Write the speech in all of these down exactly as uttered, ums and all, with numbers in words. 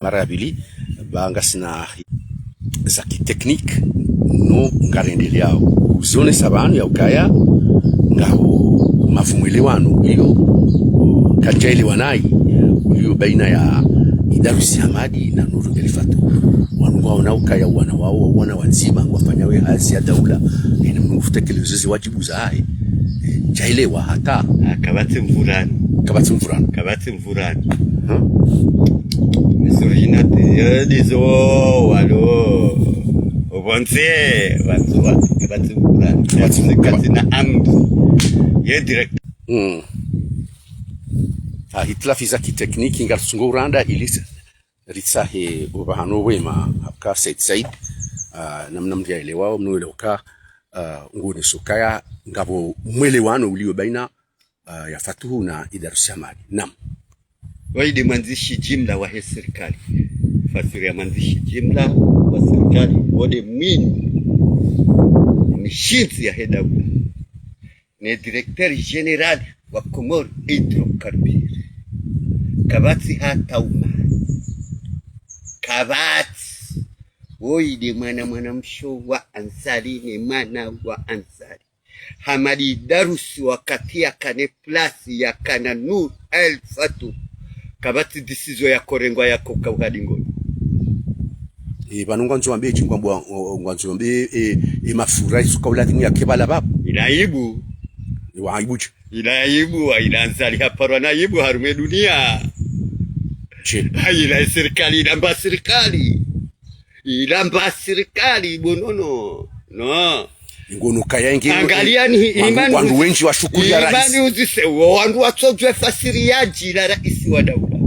Mara ya pvili, ba ngasina za kitekniki, no ngarendeleao. Uzionesa pvanu ya ukaya, ngaho mavumwelewano, iyo, kadjaelewana yi, ulio baina ya Idarusi Hamadi na Nuru El Fath. Wanu ngwaona ukaya wana wao, wana wadzima, ngwafanyao ye hazi ya daula, ina mnungu futekelezo ze wajibu zahe. Eh, djaelewa hata. Ah, kapvatsi mvurano. Kapvatsi mvurano. Kapvatsi mvurano. Ha? Miso ina te, eh, dizo, walo. Obonze, wanzuwa, kapvatsi mvurano. Kapvatsi mvurano. Katsina amdu. Ye direct. Mm. Ah, hitilafu za kitekniki, ngarsungo uranda, ili ritsahe upvahano wema, haka Said Said, ah, namna mndru yaelewao, mndru yaelewa uka, ah, ngoni sokaya, ngapvo mwelewano ulio baina, ah, ya Fatuhu na Idarusi Hamadi. Naam. Waye nde mwandzishi jimla wahe sirikali. Fasiri ya mwandzishi jimla wa sirikali, wo nde mwinyi mishindzi yahe daula. Ne directeur général wa Comores Hydrocarbures. Kapvatsi hata umwe. Kapvatsi. Woyi nde mwana, mwana mshe wa Ansari, ne mwana wa Ansari. Hamadi Idarusi wakati yakana place yakana Nuru El Fath. Kapvatsi décision yakorengwa yako kauhadi ngoni. Eh, pvanu ngwandzo wambe, eti ngwambo, ngwandzo wambe, eh, eh, mafura isuka ulazimu yake pvala pvapvo. Ila aibu. Wa aibu tsi. Ila aibu, wa ila Ansari haparwa na aibu harumwa dunia. Tsi. Ila sirikali, ila mba sirikali. Ila mba sirikali, bo nono. No. Ngono kaya nge, angalia ni wandru, imani wandru uzi-, wendji washukuria raisi. Imani uzise, wo wandru watsodjuwa fasiri ya jina raisi wa daula.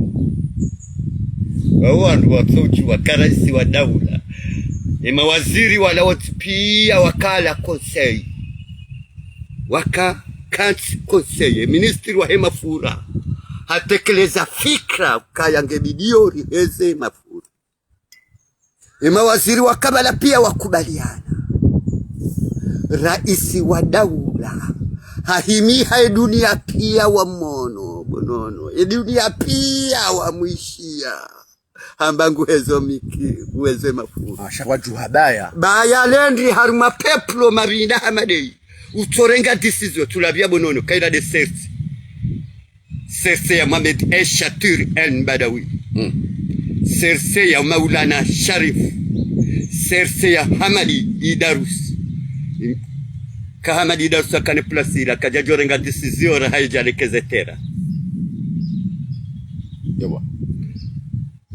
Wo wandru watsodjuwa ka raisi wa daula. Ema waziri wala wotsi pia wakala conseil. Waka kantsi conseil. E ministri wahe mafura. Hatekeleza fikira kaya nge bidiori heze mafura. Ema waziri wakapvala pia wakubaliana. Raisi wa daula. Hahimiha e dunia pia wamono, bo nono. E dunia pia wamwishia. Hamba nguhezo miki, nguhezo mafura. Ah, sha wadjuha baya. Baya lendi harumwa peuple mabinda hama ndeyi. Utsorenga décision, tsulapvia bo nono, kaila nde cerse. Cerse ya Mohamed El Shatur El Badawi. Mm. Cerse ya Maulana Sharif. Cerse ya Hamadi Idarus. Ka Hamadi Idarus akana place ila, kadjadjorenga décision raha idjalekeze terrain. Ewa.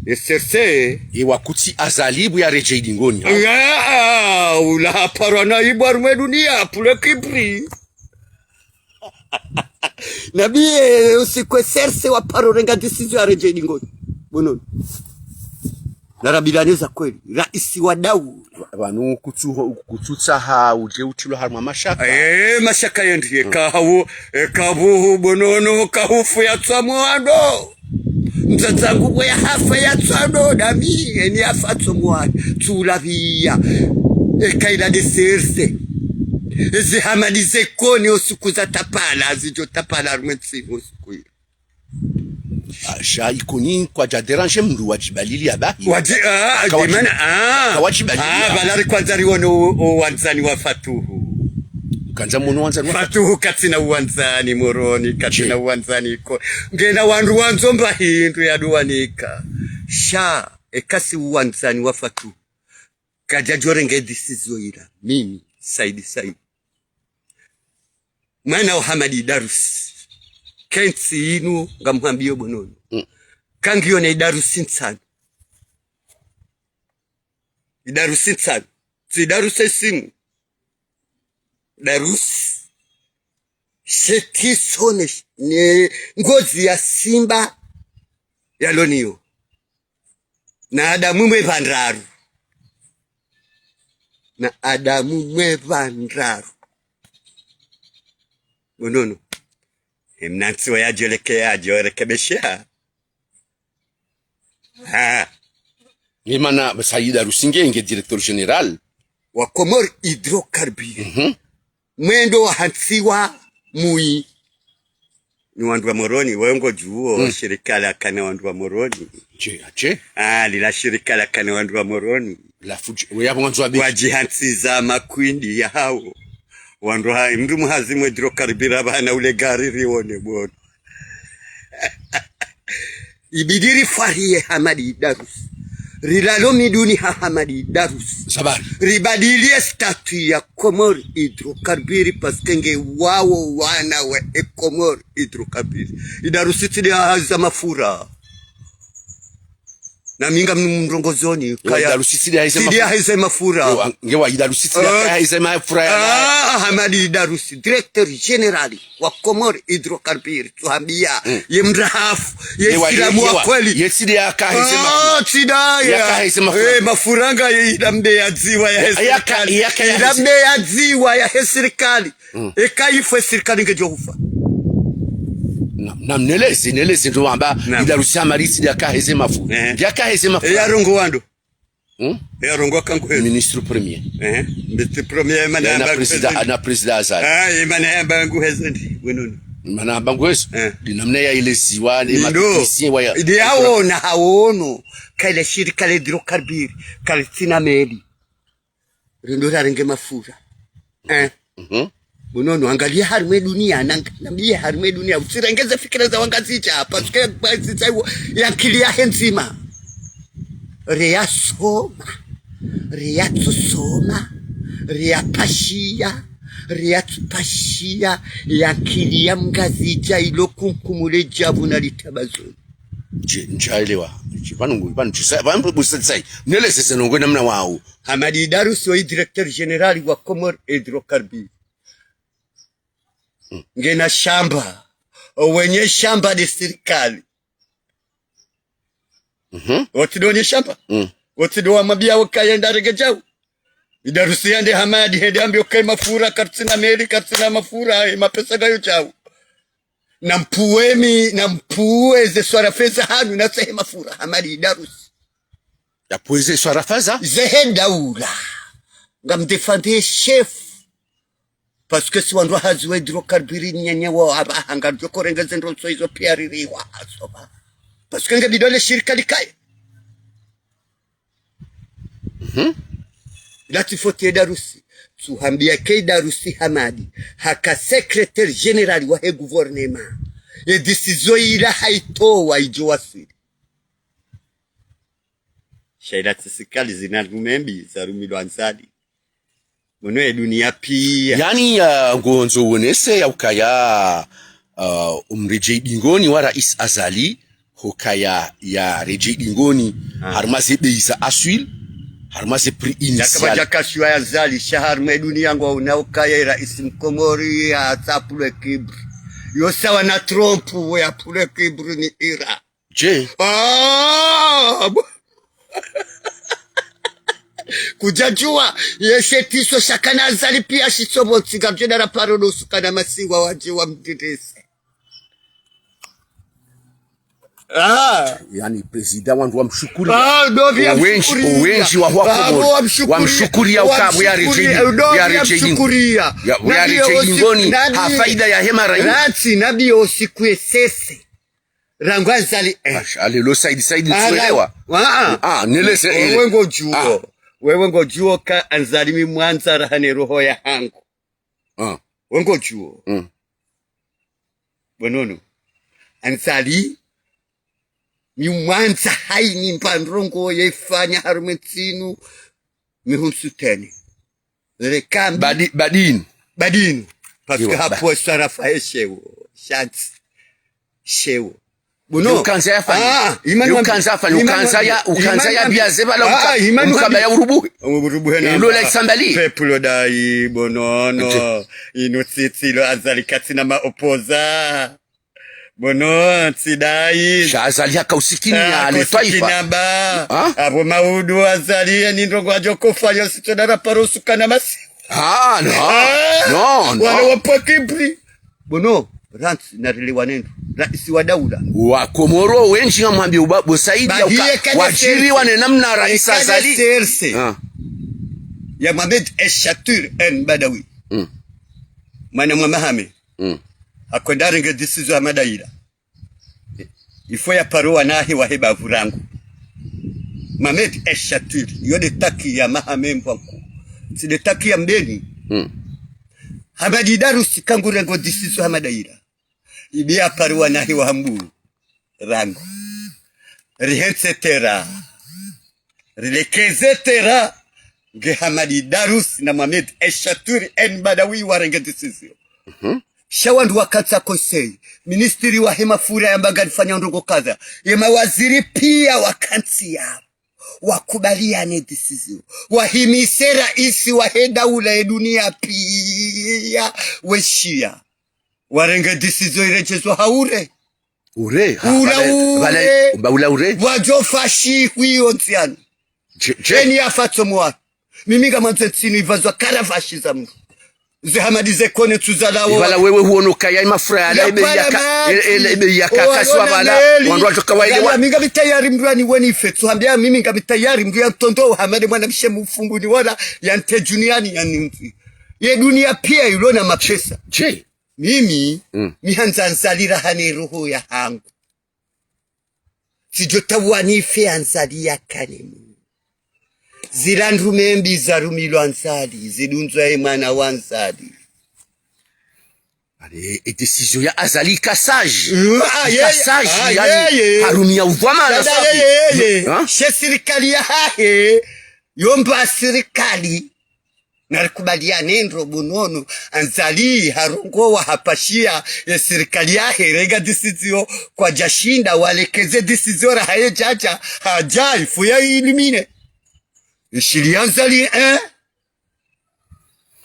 E cerse. Ewa kutsi Azali bu yaredjei dingoni. Ah, ula haparwa na aibu harumwa dunia, pule kibri. Nabiye usiku e cerse waparo renga décision yaredjei dingoni. Bo nono. Narabilane za kweli. Raisi wa daula. Pvanu kutsu, kutsutsaha udje utrilwa harumwa mashaka. Eh, mashaka yendri, eka hawu, eka buhu bo nono, kahufu yatswa mwando. Mdzadze wangu bwe yahafa yatswa ndo dami, eni yafa tsomwani, tsulapvia. Eka ila nde cerse. Ezi Hamadi ze koni osuku za tapala, zidjo tapala harumwa ntsi osuku ila. Ah, sha ikoni kwadja déranger mndru wadjibalili ya bahi. Wadji-, ah, kawadji-, dimana, ah. Kawadjibalili ah, ya. Pvala rikwandza riwone o, o wandzani wa Fatuhu. Kandza mwono wandzani wa Fatuhu. Fatuhu katsina uwandzani Moroni, katsina uwandzani ko. Ngena wandru wandzo mba hindru ya duwanika. Sha, ekasi uwandzani wa Fatuhu. Kadjadjorenge décision ila. Mimi, Saidi Saidi. Mwana wa Hamadi Idarus. Kentsi inu ngamhwambiyo bo nono. Mm. Kangiyo na Idarus ntsanu. Idarus ntsanu. Tsi Idarus esimu. Idarus. Sheti sone ne ngozi ya simba yaloniyo. Na Adamu mwe pvandraru. Na Adamu mwe pvandraru. Bo nono. Emnantsi wa yadjoleke yadjorekebesha. Ah. Ni mana Said Idarus nge nge directeur général. Wa Comores Hydrocarbures. Mhm. Mwendo wahantsiwa mwi. ni wandru wa Moroni, wewe ngodjuo, shirika lakana wandru wa Moroni. Tse, tse. Ah, lila shirika lakana wandru wa Moroni. La fuji, we yapvo ngandzo wabe. Wadjihantsiza makwindi yahawo. Wandru ha, mndru muhazi mwe hydrocarbure apvahana ule gari rione bwana. Ibidi rifwariye Hamadi Idarusi. Rilale miduni ha Hamadi Idarusi. Sabari. Ribadiliye statut ya Comores Hydrocarbures parce que nge wawo wana wa e Comores Hydrocarbures. Idarusi tsi nde aheza mafura. Na mi ngamnumrongozoni, kaya. Idarusi tsi nde aheza mafura. Nge wa Idarusi tsi nde aheza mafura ya. Ah, Hamadi Idarusi, directeur général wa Comores Hydrocarbures, tuhambia, ye mrahafu, ye silamu wa kweli. Ye tsi nde yaka aheza mafura. Ah, tsi nde ya. Yaka aheza mafura. Eh, mafura nga ye ila mbe ya dziwa ya he sirikali. Ila mbe ya dziwa ya he sirikali. Eka ife sirikali ngedjo hufa. Na, na mneleze, neleze ndo wamba, Idarusi Hamadi tsi nde yaka aheza mafura. Nde yaka aheza mafura. Eya rongowa ndo. Hmm? Eya rongowa kangu heza. Ministre premier. Eh, ministre premier, mana yamba ngu heza ndi. Na président Azali. Ah, mana yamba ngu heza ndi, wenono. Mana yamba ngu heza. Ndi namna ya ileziwa, ndi mateknisien wa ya. Ndi hawono, hawono. Kayila shirika le hydrocarbures, kalitsina meli. Rendo rarenge mafura. Eh. Bonono, angaliya harumwa e duniya, nang-, nambiye harumwa e duniya, utsirengeze fikira za wangazidja, parce que wangazidja iwo, ye ankili yahe ndzima. Reyasoma, reyatsusoma, reyapashiya, reyatsupashiya, ye ankili ya mngazidja ilo kunkumule djabu na litabazoni. Ndje, ndjaelewa. Ndje, pvanu ngu, pvanu ndjisa, pvanu busa tsai. Mneleze ze nongo namna wawo. Hamadi Idarusi wo directeur général wa Comores Hydrocarbures. Ngena shamba. Owenye shamba nde sirikali. Wotsi ndo wenye shamba. Wotsi ndo wamwambiya wo kaya nda renge djau. Idarusi yande Hamadi, hende ambiye wo kaya mafura, karitsina meli, karitsina mafura, e mapesa ngayo djau. Na mpuwe mi, na mpuwe ze swarafa za hanu, na tsehe mafura, Hamadi Idarusi. Ya puwe ze swarafa za? Zehe daula. Ngam défendre chef. Parce que si wandru wahazi wa hydrocarbures nyanya wa apvaha ngaridjo korenge ze ndrongoo izo piya ririwa hasoma. Parce que nge bidole shirika likaye. Ila tsi faute ya Idarusi. Tsuhambiya ke Idarusi Hamadi, haka secrétaire général wahe gouvernement, ye décision ila hayitowa idjo waswili. Sha ila tsi sirikali zina rume mbi, zarumilwa Azali. Mwono ye duniya piya. Yaani, ah, ngondzo wonese ya ukaya, ah, omredjeyi dingoni wa Rais Azali, hukaya yaredjeyi dingoni, harumwa ze bei za aswili, harumwa ze prix initial. Djakaba djakashiwa ya Azali, sha harumwa e duniya ngwaonao ukaya e rais mkomori ya tsapulwe kibri. Yo sawa na Trump, we yapulwe kibri ni Iran. Ndje. Ah, bo-, kudjadjuwa, ye she tiso shakana Azali piya shitso bo tsi ngaridjo dara paro no suka na masiwa wadje wamdidise. Ah. Yaani, président wandru wamshukuriya. Ah, ndo pviya wendji, wendji wa hwa Komori wamshukuriya. Wamshukuriya ukaya pvo yaredjeyi, pvo yaredjeyi dingoni. Ya, pvo yaredjeyi dingoni, ha faida yahe marayi. Ratsi, nambiye osiku ye sese. Rangu Azali, eh. Asha, alelo Saidi, Saidi, ntsuelewa. Ah, ah. Ah, neleze, eh. Wewe ngodjuwo. Ah. Wewe ngodjuwo ka Azali mi mwandza raha ne roho yahangu. Ah. Wewe ngodjuwo. Mm. Bonono. Azali mi mwandza hayini mba ndrongoo yefanya harumwa e ntsi inu mi humsuteni. Reka mbi. Badi-, badini. Badini. Parce que hapvo swarafa ye shewo. Shatsi. Shewo. Bono. Ukandza yafanya. Ah, imani wambi-, ukandza yafanya, ukandza ya, ukandza ya biya zebala, ah, uka-, imani wambi-, ya urubuhe. Urubuhe na. Ilo la isambali. Peuple dayi, bonono. Inu tsitsi lo Azali katsina ma opposants. Bono, ntsi dayi. Sha Azali haka usikini ya le twaifa. Usikini ba. Ah? Apvo maudu Azali ye ni ndrongoo adjo kofa yo sitso dara paro suka na masi. Ah, no. Ah, no, no. Wale wa pwa kibri. Bono, rantsi na rili wanendo. Raisi wa daula. Wa Komoro wendji ngamwambiye uba, bo Saidi ya uka, wadjiri wane namna Raisi Azali. Ah. Ya Mohamed Echatur El Badawi. Mm. Mwana mwa Mahame. Mm. Hakwenda harenge décision ya madaira. Il faut ya paro wanahe wahe bavu rangu. Mohamed El Shatwiri, yo nde taki ya Mahamembo wangu. Tsi nde taki ya Mbeni. Hmm. Hamadi Darusi kangu rengo décision ha madaira. Ibi ya paro wanahe wa Hambu rangu. Rihentse terrain. Rilekeze terrain. Nge Hamadi Darusi na Mohamed El Shatwiri El Badawi warenge décision. Mhm. Sha wandru wakantsi conseil. Ministri wahe mafura yamba ngarifanya ndrongo kadha. Ye mawaziri pia wakantsi ya. Wakubaliane décision. Wahimise raisi wahe daula ye dunia pia. Weshiya. Warenge décision irejezwa ha ure. Ure, ha, ula pvale, ure. Pvale, ba ula ure. Wadjo fashi hwiyo ntsiani. Je, je. Eni ya fatso mwa. Mimi ngamwandzo ntsini ivazwa karavashi za mndru. Ze Hamadi ze kone tsu zalawo. Pvala wewe huono kaya imafura ya la ebe ya ka, ele ebe ya ka, kasi wa pvala. Wandru wadjo kawaile wa. Yala, mi ngami tayari mndru ani weni fetsu. Hambia mimi ngami tayari mndru ya ntondo Hamadi mwana mshe mfungu ni wala ya nte duniani ya ninzi. Ye dunia pia ilona mapesa. Je. Mimi, mm, mi handza Azali raha ne roho ya hangu. Tsidjo tawani fe Azali ya kane mimi. Zila ndrume mbi zarumilwa Azali, zidunzwa ye mwana wa Azali. Allez, e décision ya Azali cassage. Mm, ah, yeye, cassage, ah, yani, yeye. Harumia udhwamana. Dada, sabi. Yeye, yeye. Ha? She sirikali yahahe, yo mba sirikali. Narikubaliane ndro bo nono, Azali harongowa hapashia ye sirikali yahe renga décision kwadjashinda walekeze décision raha ye djadja hadja ifu ya ilumine. Ishili Azali, eh?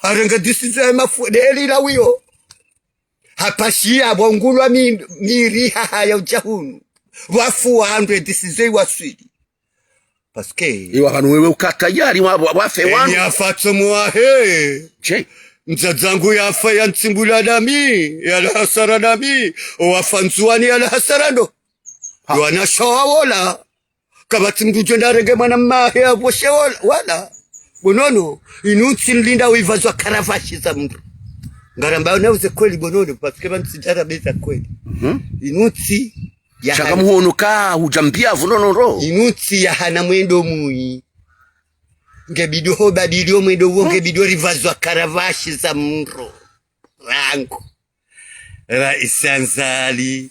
Harenga décision ya mafu, deli la wiyo. Hapashia bwangulwa mi, miri haha ya udja hunu. Wafu wa handre décision iwaswili. Parce que iwa pvanu wewe uka tayari wa, wa, wafe wanu. Eni ya fatso mwahe. Che. Mdzadze wangu yafa ya ntsimbula dami, ya la hasara dami. Owafa Ndzuwani ya la hasara ndo. Ha. Wana shawa wola. Kapvatsi mndru djo nda renge mwana mmahe ya voshe wola, wala. Bo nono, inu ntsi nlinda uivazwa karavashi za mndru. Ngaramba ona uze kweli bo nono, parce que pvanu tsi djara beza kweli. Mhm. Inu ntsi ya shaka hana muhono ka hudjambia vunono ro. Inu ntsi ya hana mwendo mwi. Nge bidi ho badili o mwendo wo, nge bidi ho rivazwa karavashi za mndru. Rangu. Raisi Azali.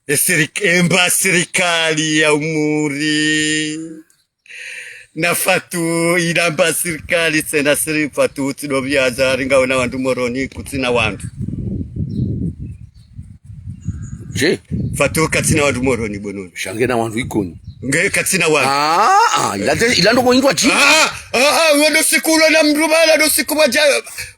E sirik-, emba sirikali ya umuri. Na Fatu, inamba sirikali, tsena siri Fatu, tsi ndo pvia Azali, ngaona wandru Moroni, kutsina wandru. Je? Fatu katsina wandru Moroni, bo nono. Sha ngena wandru Ikoni. Nge katsina wandru. Ah, ah, ila nde, ila ndrongo indwa ji. Ah, ah, ah, wendo siku ulo na mndru pvala, ndo siku wadja,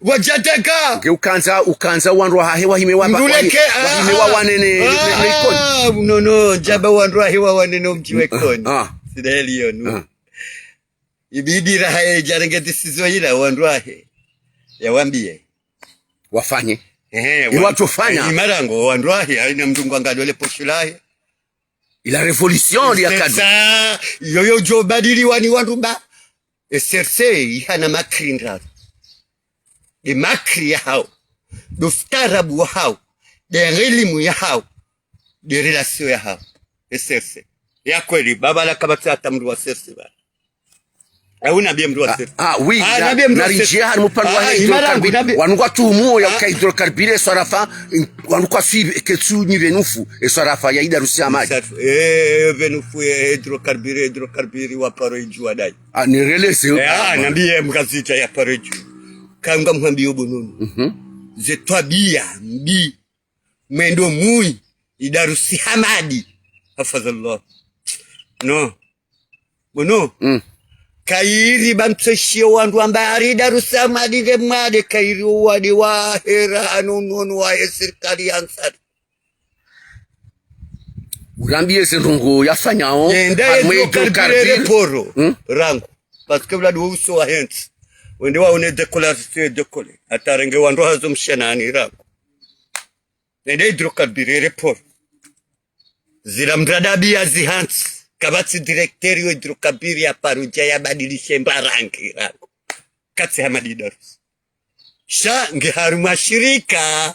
wadja dega. Nge ukandza, ukandza wandru wahahe wahime wa, mndru leke, wahi-, wahime wa, ah, wanene, ah, ne, ne Ikoni. Ah, no, no, djaba wandru wahahe wa wanene o mdji wa Ikoni. Ah. Sida eliyo, no. Ah. Ibidi raha ye djarenge décision ila wandru wahe. Ya wambie. Wafanye. Ehe, iwatso fanya. Ni marango, wandru wahe, haina mndru ngwangalole posho lahe. Ila révolution ya kadu. Sa, yoyo djo badili wani wandru ba. E C R C, ihana makri ndraru. Nde makri ya hawo. Ndo ustaarabu wa hawo. Nde elimu ya hawo. Nde relation ya hawo. E C R C. Ya kweli, baba la kapvatsi hata mndru wa C R C ba. Au nambie mndru wa siri. Ah, oui, ah, na, nambie mndru wa siri. Narinjie hari mupandwa wa hydrocarbure. Wanu ngwatuhumu ya uka hydrocarbure, e swarafa, wanu ngwasuivi, ketsu nyi pvenufu, e swarafa ya Idarusi Hamadi. Eh, pvenufu, eh, hydrocarbure, hydrocarbure, wa paro idjuwa dayi. Ah, nireleze. Eh, ah, nambie mkazidja ya paro idjuwa. Kanga muhambio bo nono. Mhm. Ze twabia, mbi. Mwendo mwi, Idarusi Hamadi. Hafadhallah. No. Bo nono. Mm. Kayiri ba mtseshiyo wandru wamba hari Idarusi Hamadi nge mwade kayiri owade wa hera ano nono wa ye sirikali ya Ansari. Urambie ze ndrongo yafanyao. Yende ye hydrocarbure, hydrocarbure. Poro. Mm. Rangu. Parce que wuladi wo uso wa hentsi. Wende waone décollage, décoller. Hata renge wandru hazo mshenani rangu. Nende hydrocarbure report. Zila mradabi ya zihantsi. Kapvatsi directeur yo hydrocarbure ya paro dja ya badilishe mba rangi rangu. Katsi Hamadi Idarusi. Sha nge harumwa shirika.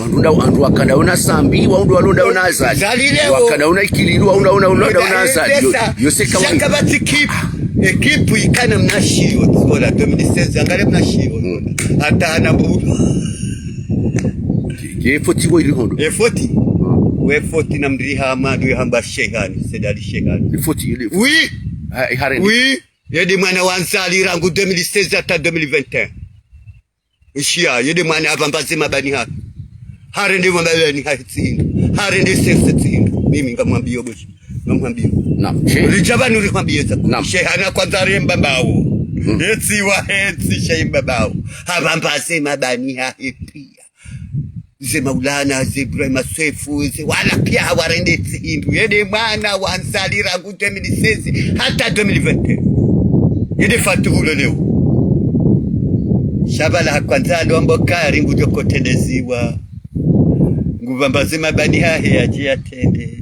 Wandru nda, wandru wakana una Sambi, wandru walo nda una Azali. Wakana una Ikililou, wandru una, una, una, una Azali. Yo, yo c'est quand même. Ekipu ikana mna shiyo, tsola, deux mille seize, angale mna shiyo. Hata hana mbu. Ye foti wo ili hondo. E foti. We foti na mdri hama, dwe hamba Shehani, Said Ali Shehani. E foti, e foti. Oui. Ha, e harende. Oui. Yedi mwana wa Nzali rangu deux mille seize hata deux mille vingt et un. Ishiya, yedi mwana apvambaze mabani ha. Harende mabani ha tsi hindru. Harende serse tsi hindru. Mimi ngamwambiyo boshi. Ngamwambiyo. Naam. She- Ridjaba nuri kwambiye za. Naam. Shehana kwandza remba bawo. Etsi wa etsi shehimba bawo. Apvambaze mabani ha hepiya. Ze Maulana, ze Ibrahima Swefu, ze wala piya hawarende tsi hindru. Yedi mwana wa Nzali rangu deux mille seize hata deux mille vingt et un. Yedi Fatuhu leo. Sha pvala hakwandza ndo ambo kari ngudjo kotendeziwa. Ngupvambaze mabani hahe yadje yatrende.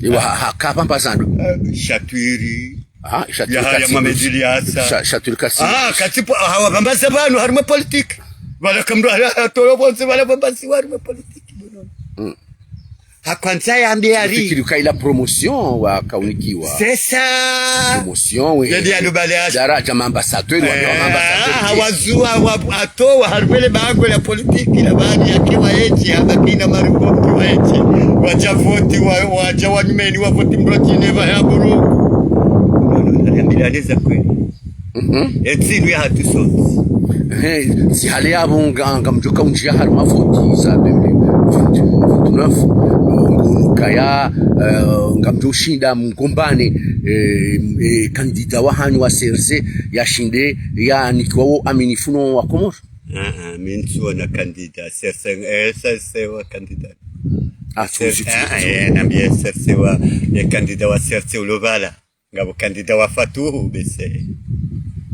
Iwa ha, ha, kapvambaza ndo. Eh, Shatwiri. Ah, Shatwiri Yahaya Katsibu. Mohamed Ilyasa. Sha-, Shatwiri Katsibu. Ah, Katsibu, ah, hawa pvambaza pvanu, harimwa politiki. Pvala kamdru, ah, ah, tolo pvondze, pvala pvambaziwa, harimwa politiki, bono. Hakwandza yambe hari. Fikiri uka ila promotion wakaunikiwa. C'est ça. Promotion, we. Yedi ya dubale ashi. Daraja ma ambassadeur, wa, wa ma ambassadeur. Ah, hawazuwa, wa, atowa, harumwa le bangwe la politiki, la bani yake wa eche, haba kina maruko wa eche. Wadja voti, wa, wadja wa nyumeni, wa voti mdru tsi ne pvaya buru. Nambira neza kweli. Mhm. Etsi ndu ya hatru sontsi. Ehe, si hale yapvo nga, ngamdjoka undjiya harumwa voti za deux mille vingt-neuf, ngunu kaya, eh, ngamdjo shinda mgombane, eh, eh, kandida wahanyu wa C R C, yashinde, yanikiwa wo aminifu no wa Komoro. Ah, ah, mi ntsuona kandida, C R C, eh, C R C wa kandida. Ah, C R C, tsuzi, tsuzi, ah, tsuzi. Eh, nambiye C R C wa, ye kandida wa C R C ulo pvala. Ngapvo kandida wa Fatuhu, bese.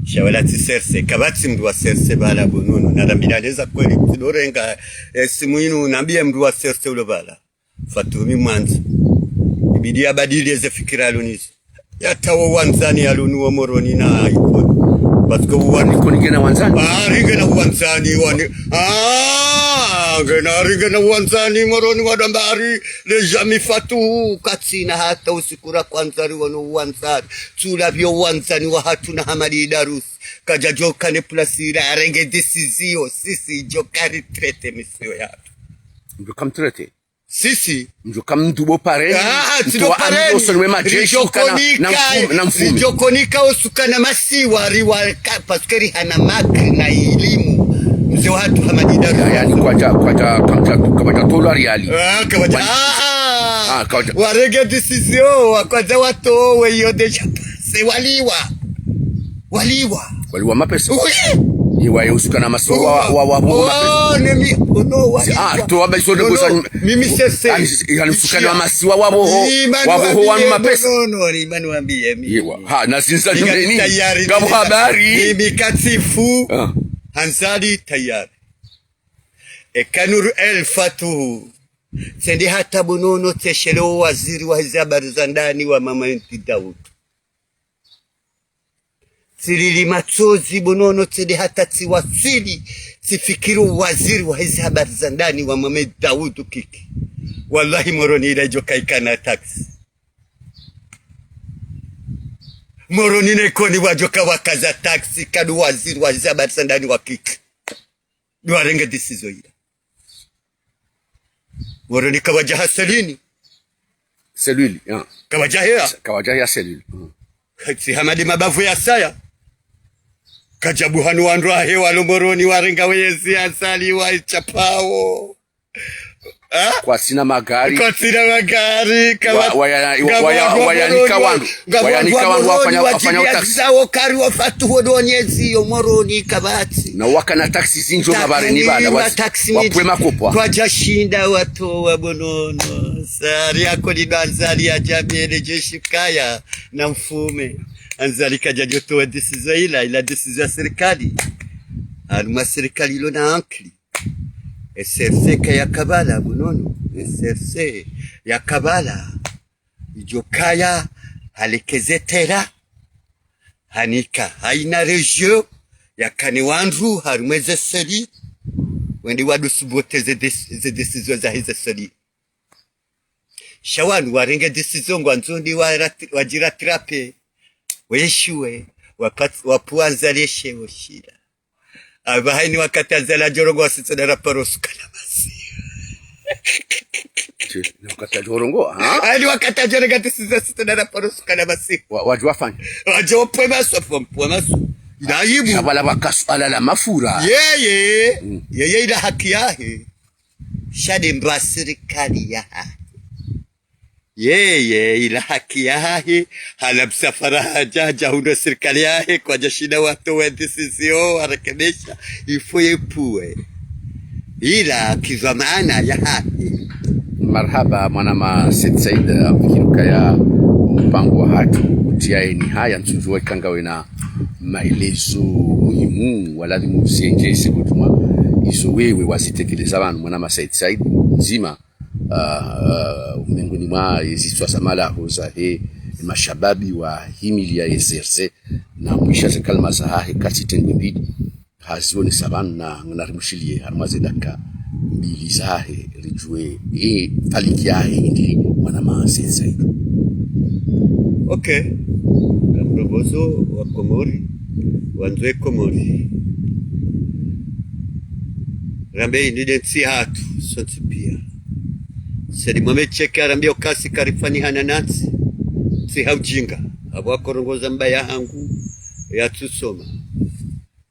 Sha wala tsi C R C, kapvatsi mdru wa C R C pvala bonono. Narambira neza kweli, tsi ndo renga, eh, simu inu, nambiye mdru wa C R C ulo pvala. Fatuhu mi mwandza. Ibidi yabadili eze fikira yalo nazo. Yatawo wandzani yalo nuwo Moroni na Ikoni. Parce que wani- Ikoni ngena wandzani? Ah, ringena wandzani, wani. Ah, ngena ringena wandzani, Moroni wadambari. Le jami Fatuhu, katsina hata usiku ra kwandza riwono wandzani. Tsula pvyo wandzani wa hatru na Hamadi Idarusi. Kadja djoka ne pulasi ila, arenge décision. Sisi, djoka ri traité mission yatru. Mdjoka mtraité? Sisi. Mdjoka mdubo pare. Ah, mtowa tido pare. Ami osoni mwe majeshi ukana na mfume, na mfume. Ridjokonika osukana masiwa, riwa ka-, parce que rihana mak na ilimu. Mze wahatru Hamadi Idarusi. Ya, yani kwadja, kwadja, kamdja, kwadja tolwa riali. Ah, kwadja. Wani- Ah, ah. Ah, kwadja. Warenge décision, wa kwadja watowe iyo déjà passé, waliwa. Waliwa. Waliwa mapesa. Oui. Iwa ye usukana masiwa wa, wa, wa, wa, wa mapesa. Oh, nemi, oh, no, waliwa. Ah, to waba iso de bosa. Mimi sese. Ani, ani usukana masiwa wa boho. Wa boho wa mapesa. No, no, ni mani wambiye mi. Iwa. Ha, na zinza nyumeni. Ngapvo habari. Mimi katsifu. Ah. Hanzali tayari. Eka Nour El Fatuhu. Tsende hata bonono tseshele wo waziri wa hizi habari za ndani wa Mohamed Daoudou. Tsilili matsozi bonono tsende hata tsiwaswili, tsifikiri wo waziri wa hizi habari za ndani wa Mohamed Daoudou Kiki. Wallahi Moroni ila idjoka ikana taxi. Moroni na Ikoni wadjoka wakaza taxi, kadu waziri wa hizi habari za ndani wa Kiki. Ndo warenge décision ila. Moroni kawadja ha cellule. Cellule, ya. Kawadja heya. Kawadja heya cellule. Mm. Si Hamadi mabavu ya saya. Kadja buhanu wandru wahe walo Moroni warenga weyezi asali wa ichapao. Ah? Kwatsina magari. Kwatsina magari, kaba-, wa-, waya-, ngapvo waya-, wandru wa wayanika Moroni, wandru. Ngapvo wandru wa Moroni, wayanika wandru wafanya, wafanya utaxi. Wajibiya zao kari wa Fatuhu ndo nyezi yo Moroni kapvatsi. Na wakana taxi zindji mabareni bana, wa-, taxi wapwe makopwa. Kwadja shinda watowa bonono. Sari yako ni Azali ya jamele jeshi kaya na mfume. Azali kadja djotowa décision ila, ila décision ya sirikali. Harumwa sirikali ilo na ankili. E C R C kaya kabala bonono. E C R C ya kabala. Idjo kaya halekeze tera. Hanika haina région yakane wandru harumwa eze cellule. Wende wadu saboter ze dé-, ze décision za hize cellule. Sha wanu warenge décision ngwandzo ndi wa rat-, wadji rattraper. Weshuwe, wapvats-, wapvwandza leshewo shila. Aba hayini wakati Azali adjorongoa sisi tsi na raparo suka na masihu. Tsi, ni wakati adjorongoa, ha? Hayini wakati adjorongoa ati sisi tsi na raparo suka na masihu. Wa-, wadjo wafanya. Wadjo pvwe maso, pvwe, pvwe maso. Ina aibu. Sha pvala pvwaka suala la mafura. Yeye, mm, yeye ila haki yahe. Sha de mba sirikali yahahe. Yeye, ila haki yahahe, hala msafara hadja, hadja hundra sirikali yahe, kwadja shinda watowe décision, warekebesha, il faut yepvwe. Ila kidhwamana yahahe. Marahaba, mwanama Said Said, amfikiri ukaya mpango wahatru, utriyaye ni haya, ntsudjuwa ika ngawe na maelezo muhimu, wala ladhimu uziendjeze kutuma izo wewe wazitekeleza pvanu, mwanama Said Said, ndzima, ah, ah, miongoni mwa ezitswa za malaho zahe mashababi wahimiliya ye CRC, na mwisha ze kalima zahahe katsi tengwe mbili, hazionesa pvanu na, na rimshiliye, harumwa ze dakika mbili zahahe, ridjuwe, e, faliki yahe hindri mwanama Said Said. Ok. Ngamrongozo wa Komori, wandzo e Komori. Rambe inu de ntsi yahatru, sontsi piya. Said Mohamed Cheikh arambiya ukaya si karifanihana na ntsi, ntsi ha ujinga. Apvo akorongoza mbaba hangu, yatsusoma.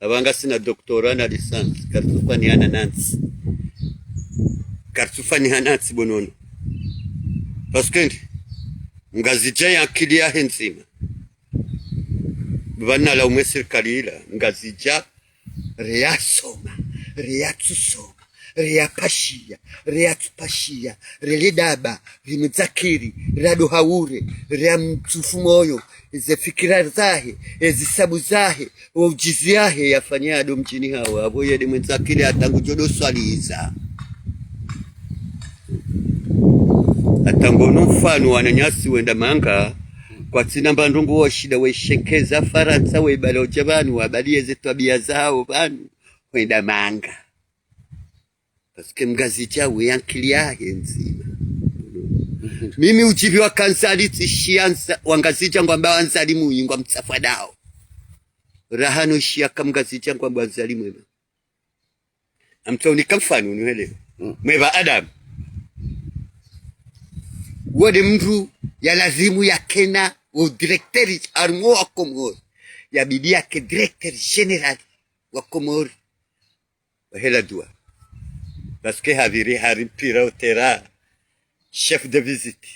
Apvanga sina doctorat na licence, karitsufanihana na ntsi. Karitsufanihana na ntsi bo nono. Parce que ndi, Mngazidja ye ankili yahe ndzima. Pvanu nalaumu e sirikali ila, Mngazidja, reyasoma, reyatsusoma, reyapashiya, reyatsupashiya, rele daba, rimdzakiri, radoha ure, reyamtsufu moyo, ze fikira zahe, ezisabu zahe, wo ujuzi yahe yafanya yado mdjini hawo, apvo yede mwendza akili hata ngudjo do swaliza. Hata ngono mfano wananyasi wenda manga, kwatsina mba ndrongo washinda weshenkeza Farantsa webala udja pvanu, wabaliye ze twabiya zawo pvanu, wenda manga. Parce que Mngazidja we ankili yahe ndzima. Mimi udjipvi wa Kanzali tsishiya nza-, wa Ngazidja ngwamba wa Nzali muyi ngwamtsafwa dawo. Raha no shiya ka Mngazidja ngwamba wa Nzali mwema. Amtsa unika mfano unuhelewe. Mm. Mweba Adam. Wode mndru ya lazimu yakena wo directeur harumwa wa Komori. Yabidi yake directeur général wa Komori. Hela dua. Parce que hapviri hari mpira utera chef de visite,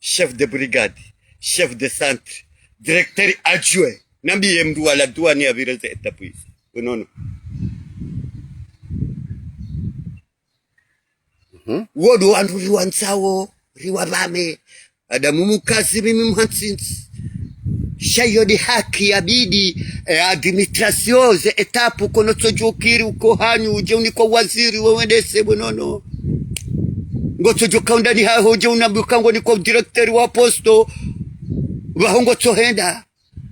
chef de brigade, chef de centre, directeur adjoint. Nambiye mndru wala dua ni hapvire ze étape izo. Unono. Mhm. Wodo wandru riwandzao, riwapvame. Adamu mukazi mimi mhantsintsi. Sha iyo de haki yabidi, eh, administration ze étape kono tsodjokiri uko hanyu udje unikwa waziri wewendese bo nono. Ngotsodjoka undani haho udje unambuka ngonikwa directeur wa poste. Pvaho ngotsohenda.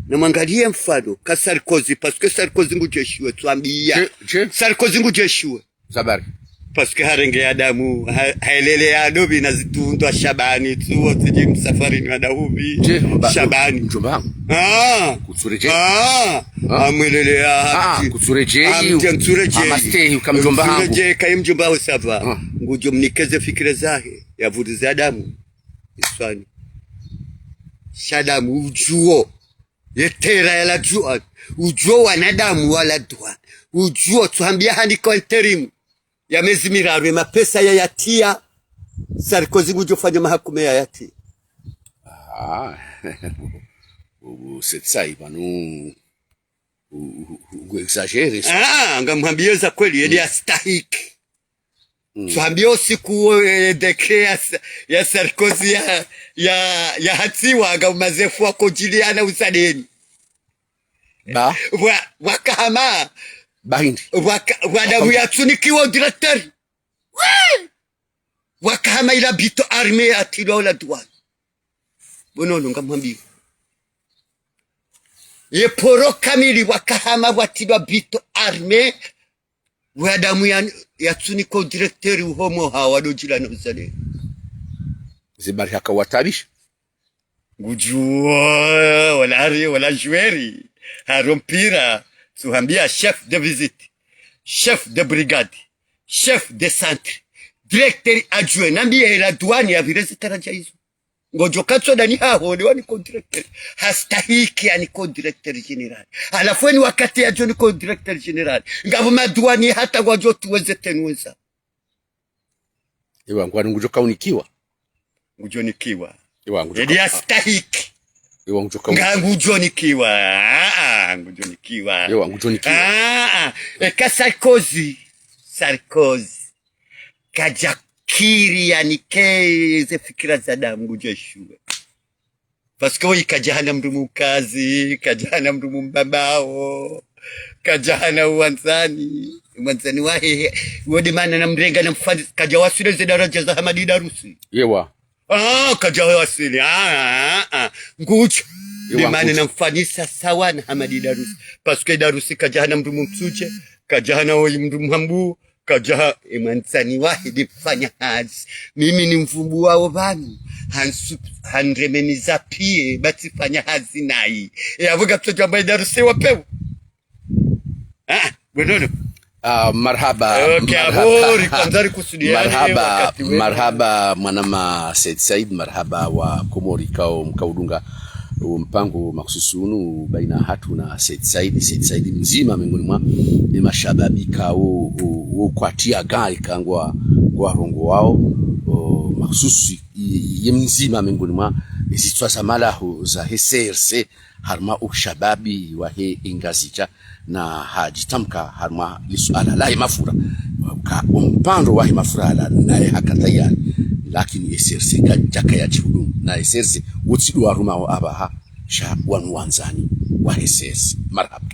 Na mwangaliye mfano, ka Sarkozy, parce que Sarkozy ngudjeshiwe, twambiya. Je, je. Sarkozy ngudjeshiwe. Sabari. Parce que harenge Adamu, ha-, haelele ya dobi na zitundwa Shabani, tsuwo tsiji msafarini wa daubi. Je, mba-, Shabani. Mdjomba hangu. Ah. Kutsuredjei. Ah. Ah. Amwelele ya Ah, hati. Kutsuredjei. Amtsi ntsuredjei. Amastehi, uka mdjomba hangu. Ntsuredjei, kayi mdjomba ho sava. Ah. Ngudjo mnikeze fikira zahe, ya vuruze Adamu. Iswani. Sha Adamu udjuwo. Ye terrain ya la douane, udjuwo wanadamu wa la douane, udjuwo tsuhambiya hanika intérim ya mezi miraru, ye mapesa ya yatiya, Sarkozy ngudjo fanya mahakume ya yatiya. Ah, u, u, c'est ça, il va nous, u, u, u, u exagérer ça. Ah, ngamhambiye za kweli, yeye astahiki. Mm. Tsuhambiya usiku wo, eh, décret ya Sa-, ya Sarkozy ya, ya, ya hatiwa, nga umazefu wa kodjili ana usadeni. Ba? Wa, wakahama. Ba hindri? Waka-, wa Adamu yatsunikiwa directeur. Wee! Wakahama ila bito armé yatilwa ola douane. Bo nono ngamhambiyo. Ye poro kamili wakahama watilwa bito armé. We Adamu ya, yatsunikwa directeur uhomo ha wadodjila na uzale. Zibari haka watabisha. Ngudjuwa, wala hari, wala joueur. Haro mpira, suhambia chef de visite, chef de brigade, chef de centre, directeur adjoint, nambiye hela duwani ya vireze taraja izo. Ngodjo katso dani haho, ni wani ko directeur. Hastahiki yani ko directeur général. Halafu eni wakati yadjo ni ko directeur général, ngapvo maduwani hata ngwadjo tuweze tenuweza. Ewa, ngwani ngudjo kaunikiwa. Ngudjo nikiwa. Ewa, ngudjo Edi ka- hastahiki. Ewa, ngudjo kaunikiwa. Nga ngudjo nikiwa. Ah, ah, ngudjo nikiwa. Ewa, ngudjo nikiwa. Ah, ah. Eka Sarkozy. Sarkozy. Kadja kiri yanike ze fikira za damu ngudjo ishuwe. Parce que woyi kadja hana mndru mukazi, kadja hana mndru mbabao, kadja hana wandzani, mwandzani wahe, wode mana na mrenga na mfani, kadja waswili ze daraja za Hamadi Darusi. Ewa. Ah, kadja waswili, ah, ah, ah. Ngudjo. Ewa, de mana ngudjo. Na mfanisa sawa na Hamadi Darusi. Parce que Darusi kadja hana mndru mumsuje, kadja hana woyi mndru mhambu, kadja ha, e mwandzani wahe de mfanya hazi. Mimi ni mvumbuwao pvanu, hansu, hanremeni za piye, ba tsifanya hazi nayi. E apvo kapvadjo amba Darusi wa pewu. Ah, bwenono. Ah, marhaba, Ok, marhaba. Apvo ri kwanza ri kusudiya marhaba, wakati wenu. Marhaba, mwanama Said Said, marhaba wa Komori kao mkaudunga. Mpango makususi unu baina hatru na Said Said, Said Said mdzima mengoni mwa e mashababi kao, o, o, kwatiya gai kangwa, ngwa rongoao, o, makususi, i, i, ye mdzima mengoni mwa, e zitswa za mahala ho za he C R C, harumwa o shababi wahe Ngazidja, na hadjitamka harumwa li suala lahe mafura. Ka o mpandro wahe mafura ala naye haka tayari, lakini e C R C kadjaka yadjihudumu. Na e C R C wotsi ndo warumao apvaha, sha wanu wandzani wahe C R C. Marhaba.